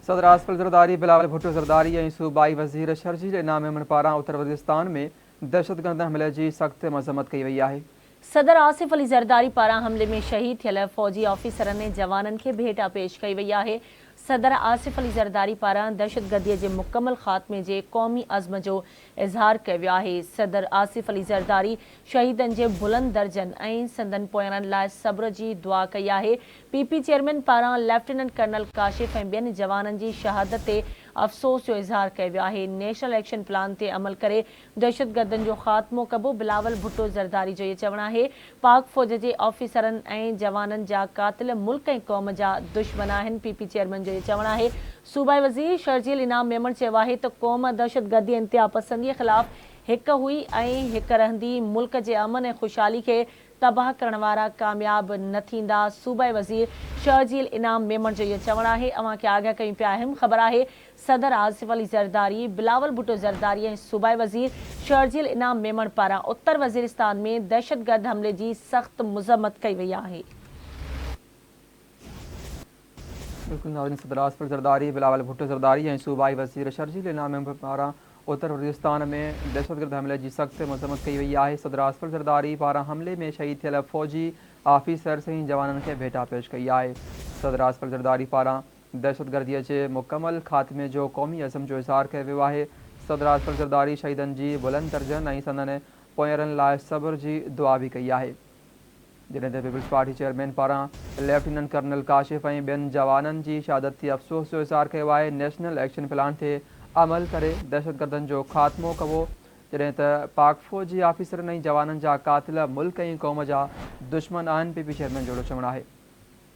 صدر آصف علي زرداري، بلاول ڀٽو زرداري ۽ صوبائي وزير شرجيل انعام ميمڻ پاران اتر وزيرستان ۾ دهشتگردن حملي جي سخت مذمت ڪئي وئي آهي. صدر آصف علي زرداري پاران حملي ۾ شهيد ٿيل فوجي آفيسرن ۽ جوانن کي ڀيٽا پيش ڪئي وئي آهي. صدر آصف علي زرداري پاران دهشتگردي جي مڪمل خاتمي جي قومي عزم جو اظهار ڪيو ويو آهي. صدر آصف علي زرداري شهيدن جي بلند درجن ۽ سندن پوئيرن لاء صبر جي دعا ڪئي آهي. پي پي چيئرمين پاران ليفٽيننٽ ڪرنل ڪاشف ۽ ٻين جوانن جي شهادت تي افسوس جو اظهار ڪيو ويو آهي. نيشنل ايڪشن پلان تي عمل ڪري دهشتگردن جو خاتمو ڪبو، بلاول ڀٽو زرداري جو چوڻ آهي پاڪ فوج جي آفيسرن ۽ جوانن جا قاتل ملڪ ۽ قوم جا دشمن آهن، پي پي چيئرمين جو چوڻ آهي. صوبائي وزير شرجيل انعام ميمڻ چيو آهي ته قوم دهشتگردي ۽ انتهاپسندي خلاف هڪ هئي ۽ هڪ رهندي، ملڪ جي امن ۽ خوشحالي کي تباهه ڪرڻ وارا ڪامياب نه ٿيندا، صوبائي وزير شرجيل انعام ميمڻ جو اهو چوڻ آهي، اوهان کي آگاهه ڪيون پيا اهم خبر آهي صدر آصف علي زرداري، بلاول ڀٽو زرداري ۽ صوبائي وزير شرجيل انعام ميمڻ پاران اتر وزيرستان ۾ دهشتگرد حملي جي سخت مذمت ڪئي وئي آهي. بلڪل ناظرين صدر آصف علي زرداري، بلاول ڀٽو زرداري ۽ صوبائي وزير شرجيل انعام ميمڻ پاران اتر وزيرستان ۾ دهشتگرد حملي جي سخت مذمت ڪئي وئي آهي، صدر آصف علي زرداري پاران حملي ۾ شهيد ٿيل فوجي آفيسرز ۽ جوانن کي ڀيٽا پيش ڪئي آهي، صدر آصف علي زرداري پاران دهشتگردي جي مڪمل خاتمي جو قومي عزم جو اظهار ڪيو ويو آهي، صدر آصف علي زرداري شهيدن جي بلند درجن ۽ سندن پوئينرن لاء صبر جي دعا به ڪئي آهي. جڏهن ته پيپلز پارٽي چيئرمين پاران ليفٽيننٽ ڪرنل ڪاشف ۽ ٻين جوانن جي شهادت تي افسوس جو اظهار ڪيو آهي، نيشنل ايڪشن پلان تي عمل ڪري دهشتگردن جو خاتمو ڪبو، جڏهن ته پاڪ فوج جي آفيسرن ۽ جوانن جا قاتل ملڪ ۽ قوم جا دشمن آهن، پي پي چيئرمين جو اهڙو چوڻ آهي.